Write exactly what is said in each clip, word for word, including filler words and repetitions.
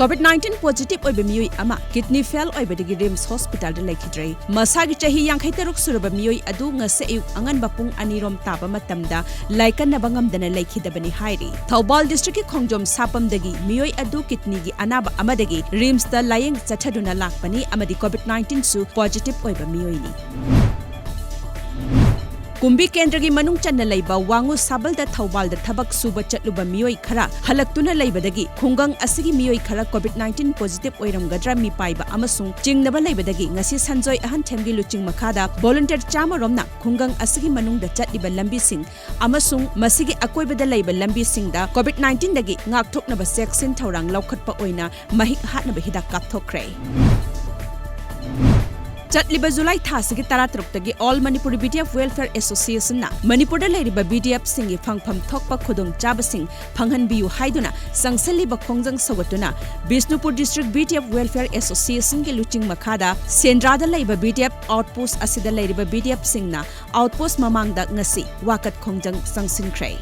COVID nineteen positive ꯑꯣꯏꯕ ꯃꯤꯑꯣꯏ ꯑꯃ kidney fail ꯑꯣꯏꯕꯗꯒꯤ RIMS hospitalꯗ ꯂꯩꯈꯤꯗ꯭ꯔꯦ꯫ ꯃꯁꯥꯒꯤ ꯆꯍꯤ ꯌꯥꯡꯈꯩ ꯇꯔꯨꯛ ꯁꯨꯔꯕ ꯃꯤꯑꯣꯏ ꯑꯗꯨ ꯉꯁꯤ ꯑꯌꯨꯛ ꯑꯉꯟꯕ ꯄꯨꯡ ꯑꯅꯤ ꯔꯣꯝ ꯇꯥꯕ ꯃꯇꯝꯗ ꯂꯥꯏꯀꯠꯅꯕ ꯉꯝꯗꯅ ꯂꯩꯈꯤꯗꯕꯅꯤ ꯍꯥꯏꯔꯤ꯫ ꯊꯧꯕꯥꯜ districtꯀꯤ ꯈꯣꯡꯖꯣꯝ ꯁꯥꯄꯝꯗꯒꯤ ꯃꯤꯑꯣꯏ ꯑꯗꯨ kidneyꯒꯤ ꯑꯅꯥꯕ ꯑꯃꯗꯒꯤ RIMSꯇ ꯂꯥꯌꯦꯡ ꯆꯠꯊꯗꯨꯅ ꯂꯥꯛꯄꯅꯤ ꯑꯃꯗꯤ COVID nineteen ꯁꯨ positive ꯑꯣꯏꯕ ꯃꯤꯑꯣꯏꯅꯤ꯫ ꯀꯨꯝꯕꯤ ꯀꯦꯟꯗ꯭ꯔꯒꯤ ꯃꯅꯨꯡ ꯆꯟꯅ ꯂꯩꯕ ꯋꯥꯉꯨ ꯁꯥꯕꯜꯗ ꯊꯧꯕꯥꯜꯗ ꯊꯕꯛ ꯁꯨꯕ ꯆꯠꯂꯨꯕ ꯃꯤꯑꯣꯏ ꯈꯔ ꯍꯜꯂꯛꯇꯨꯅ ꯂꯩꯕꯗꯒꯤ ꯈꯨꯡꯒꯪ ꯑꯁꯤꯒꯤ ꯃꯤꯑꯣꯏ ꯈꯔ COVID nineteen positive ꯑꯣꯏꯔꯝꯒꯗ꯭ꯔꯥ ꯃꯤꯄꯥꯏꯕ ꯑꯃꯁꯨꯡ ꯆꯤꯡꯅꯕ ꯂꯩꯕꯗꯒꯤ ꯉꯁꯤ ꯁꯟꯖꯣꯏ ꯑꯍꯟꯊꯦꯝꯒꯤ ꯂꯨꯆꯤꯡ ꯃꯈꯥꯗ volunteer ꯆꯥꯝꯃ ꯔꯣꯝꯅ ꯈꯨꯡꯒꯪ ꯑꯁꯤꯒꯤ ꯃꯅꯨꯡꯗ ꯆꯠꯂꯤꯕ ꯂꯝꯕꯤꯁꯤꯡ ꯑꯃꯁꯨꯡ ꯃꯁꯤꯒꯤ ꯑꯀꯣꯏꯕꯗ ꯂꯩꯕ ꯂꯝꯕꯤꯁꯤꯡꯗ COVID nineteenꯗꯒꯤ ꯉꯥꯛꯊꯣꯛꯅꯕ ꯆꯦꯛꯁꯤꯟ ꯊꯧꯔꯥꯡ ꯂꯧꯈꯠꯄ ꯑꯣꯏꯅ ꯃꯍꯤꯛ ꯍꯥꯠꯅꯕ ꯍꯤꯗꯥꯛ ꯀꯥꯞꯊꯣꯛꯈ꯭ꯔꯦ꯫ ꯆꯠꯂꯤꯕ ꯖꯨꯂꯥꯏ ꯊꯥ ꯑꯁꯤꯒꯤ ꯇꯔꯥꯇꯔꯨꯛꯇꯒꯤ All Manipur BDF Welfare Associationꯅ ꯃꯅꯤꯄꯨꯔꯗ ꯂꯩꯔꯤꯕ BDFꯁꯤꯡꯒꯤ ꯐꯪꯐꯝ ꯊꯣꯛꯄ ꯈꯨꯗꯣꯡꯆꯥꯕꯁꯤꯡ ꯐꯪꯍꯟꯕꯤꯌꯨ ꯍꯥꯏꯗꯨꯅ ꯆꯪꯁꯤꯜꯂꯤꯕ ꯈꯣꯡꯖꯪ ꯁꯧꯒꯠꯇꯨꯅ ꯕꯤꯁꯅꯨꯄꯨꯔ District BDF Welfare Associationꯒꯤ ꯂꯨꯆꯤꯡ ꯃꯈꯥꯗ ꯁꯦꯟꯗ꯭ꯔꯥꯗ ꯂꯩꯕ BDF outpost ꯑꯁꯤꯗ ꯂꯩꯔꯤꯕ BDFꯁꯤꯡꯅ outpost ꯃꯃꯥꯡꯗ ꯉꯁꯤ ꯋꯥꯀꯠ ꯈꯣꯡꯖꯪ ꯆꯪꯁꯤꯟꯈ꯭ꯔꯦ꯫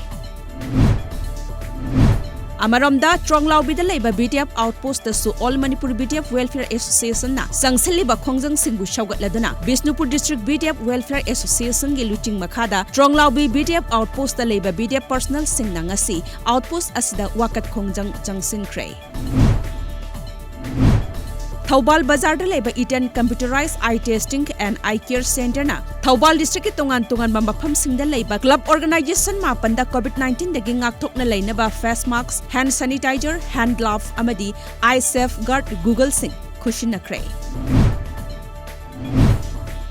ꯑꯃꯔꯣꯝꯗ, ꯇ꯭ꯔꯣꯡꯂꯥꯎꯕꯤꯗ ꯂꯩꯕ BDF outpostꯇꯁꯨ All Manipur BDF Welfare Associationꯅ ꯆꯪꯁꯤꯜꯂꯤꯕ ꯈꯣꯡꯖꯪꯁꯤꯡꯕꯨ ꯁꯧꯒꯠꯂꯗꯨꯅ Bishnupur District BDF Welfare Associationꯒꯤ ꯂꯨꯆꯤꯡ ꯃꯈꯥꯗ ꯇ꯭ꯔꯣꯡꯂꯥꯎꯕꯤ BDF outpostꯇ ꯂꯩꯕ BDF personnelꯁꯤꯡꯅ ꯉꯁꯤ outpost ꯑꯁꯤꯗ ꯋꯥꯀꯠ ꯈꯣꯡꯖꯪ ꯆꯪꯁꯤꯟꯈ꯭ꯔꯦ꯫ ꯊꯧꯕꯥꯜ ꯕꯖꯥꯔꯗ ꯂꯩꯕ Eden Computerized Eye Testing and Eye Care Centreꯅ Thoubal districtꯀꯤ ꯇꯣꯉꯥꯟ ꯇꯣꯉꯥꯟꯕ ꯃꯐꯝꯁꯤꯡꯗ ꯂꯩꯕ club organization ꯃꯥꯄꯟꯗ COVID nineteenꯗꯒꯤ ꯉꯥꯛꯊꯣꯛꯅ ꯂꯩꯅꯕ face mask, hand sanitizer, hand glove ꯑꯃꯗꯤ eye safeguard goggleꯁꯤꯡ ꯈꯨꯠꯁꯤꯟꯅꯈ꯭ꯔꯦ꯫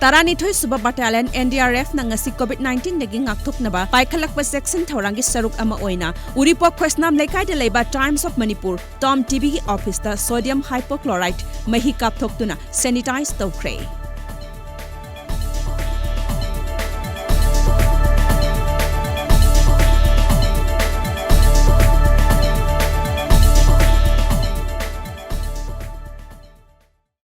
ꯇꯔꯥꯅꯤꯊꯣꯏ ꯁꯨꯕ Battalion NDRFꯅ ꯉꯁꯤ COVID nineteenꯗꯒꯤ ꯉꯥꯛꯊꯣꯛꯅꯕ ꯄꯥꯏꯈꯠꯂꯛꯄ ꯆꯦꯛꯁꯤꯟ ꯊꯧꯔꯥꯡꯒꯤ ꯁꯔꯨꯛ ꯑꯃ ꯑꯣꯏꯅ ꯎꯔꯤꯄꯣꯛ ꯈꯣꯏꯁꯅꯥꯝ ꯂꯩꯀꯥꯏꯗ ꯂꯩꯕ Times of Manipur, Tom TVꯒꯤ officeꯇ sodium hypochlorite ꯃꯍꯤ ꯀꯥꯞꯊꯣꯛꯇꯨꯅ sanitize ꯇꯧꯈ꯭ꯔꯦ꯫